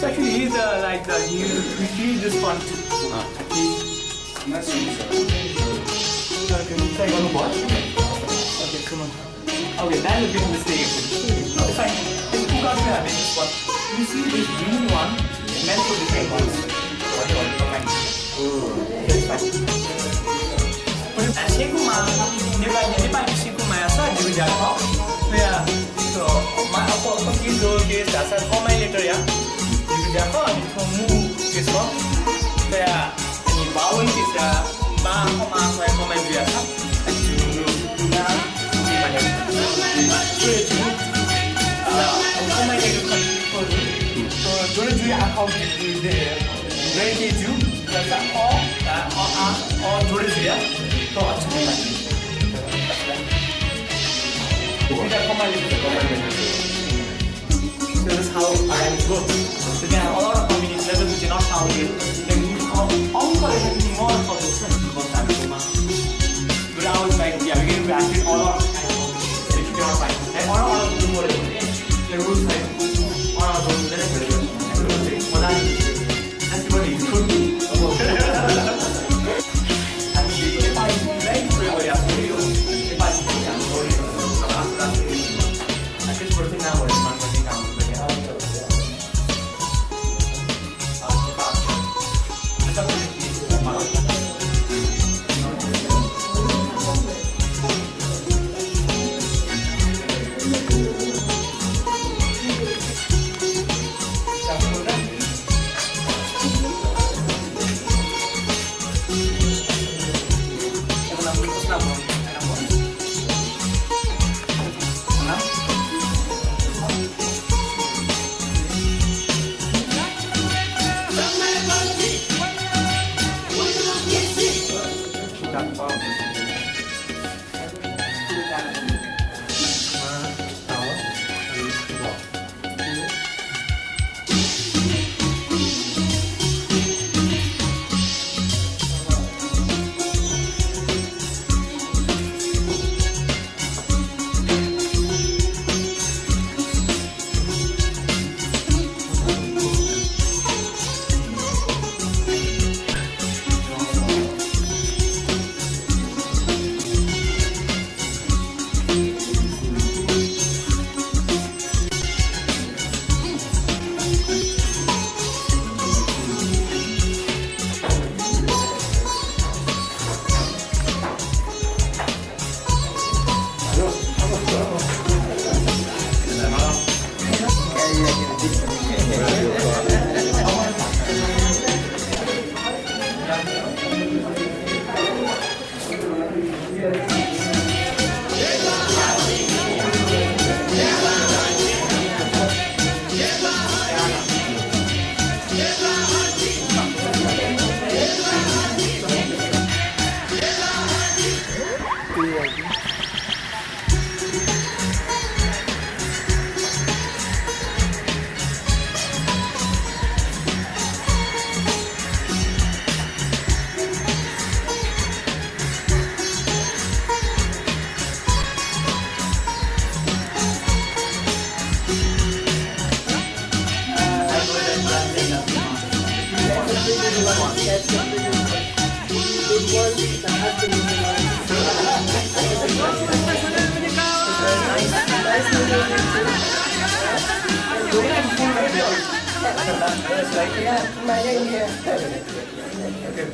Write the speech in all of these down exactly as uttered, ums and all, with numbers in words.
Actually, he's uh, like uh, he he feels this font. He. Okay, come on. Okay, that's a big mistake. It's fine. It's because we have this one. You see this green one, meant for the red ones. That's fine. आ, सेकुमा, नेपाली, नेपाली सेकुमा या सा जिगु ज्या खः। या, so, मा, up, up, कि जो, के, सा, सा, common letter या। जिगु ज्या खः, अनि थ्व मू, के छ? या, अनि vowel के सा, बा, ख, मा, ख, common जुया सा। जु, नु, ना, नि, माने। आ, common letter खः, so, जोडे जुया आखः, दे, दे, दे, दे, जु। अ, अ, आ, अ जोडे जुया, तो अच्छा नहीं लगता। So that's how I go. So there are a lot of combination letters which are not found here. Then you call all the letters in more for those. But I was like, yeah, we're gonna be asking all of the rules, like, all of the rules, like, all of those letters.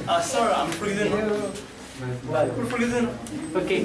Uh, sir, I'm freezing. You're freezing. Okay.